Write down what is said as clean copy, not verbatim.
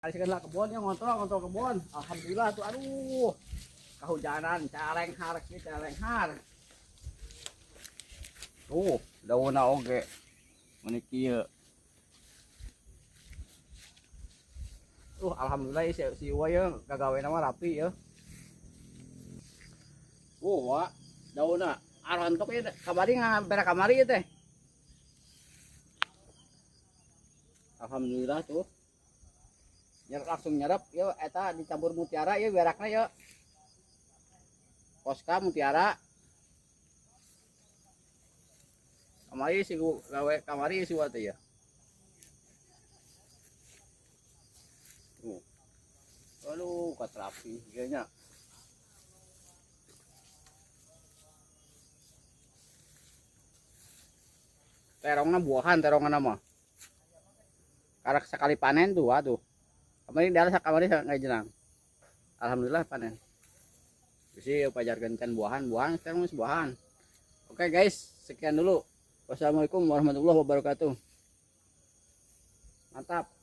Kali lah kebun yang ngontrol ngontrol kebun. Alhamdulillah tuh, aduh. Kehujanan, calenghar kieu, calenghar. Tuh, daunna oge. Meuni kieu. Alhamdulillah si, si Uwa ya gagawena mah rapi ya. Wah, daunna arontok ya, kamari ngabera kamari ya teh. Alhamdulillah tuh. Nyerap, langsung nyerap ya, eta dicampur mutiara ya berakna ya. Koska mutiara. Kamari si gawe kamari si Uwa teh ya. Tuh. Aduh, katrapi kayaknya. Terongnya buahan, terongnya mah. Karak sekali panen tuh, waduh. Kemarin daerah kamari nggak jenang. Alhamdulillah panen. Bisi pajar gencan buahan, buahan sekarang masih buahan. Oke guys, sekian dulu. Wassalamualaikum warahmatullahi wabarakatuh. Mantap.